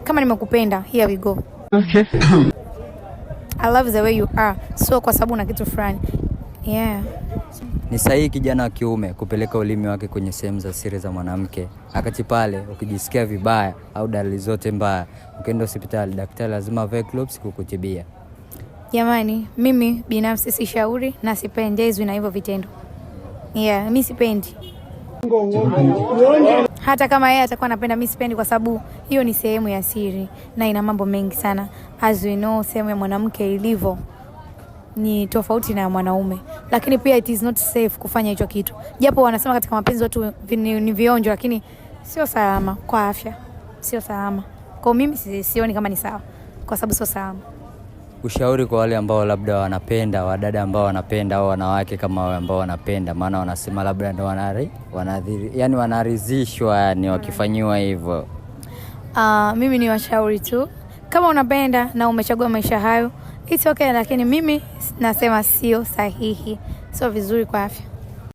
Kama nimekupenda, here we go. Okay. I love the way you are, so kwa sababu una kitu fulani, yeah. Ni sahihi kijana wa kiume kupeleka ulimi wake kwenye sehemu za siri za mwanamke, wakati pale ukijisikia vibaya au dalili zote mbaya, ukienda hospitali, daktari lazima avae gloves kukutibia? Jamani, mimi binafsi sishauri na sipendezwi na hivyo vitendo. Yeah, mi sipendi. Hata kama yeye atakuwa anapenda, mi sipendi, kwa sababu hiyo ni sehemu ya siri na ina mambo mengi sana. As we know, sehemu ya mwanamke ilivyo ni tofauti na ya mwanaume, lakini pia it is not safe kufanya hicho kitu, japo wanasema katika mapenzi watu ni vionjo, lakini sio salama kwa afya, sio salama. Kwa mimi sioni kama ni sawa, kwa sababu sio salama. Ushauri kwa wale ambao labda wanapenda, wadada ambao wanapenda au wanawake kama wale ambao wanapenda, maana wanasema labda ndo yani wanaridhishwa yani wakifanyiwa hivyo. Mimi ni washauri tu, kama unapenda na umechagua maisha hayo, it's okay, lakini mimi nasema sio sahihi, sio vizuri kwa afya.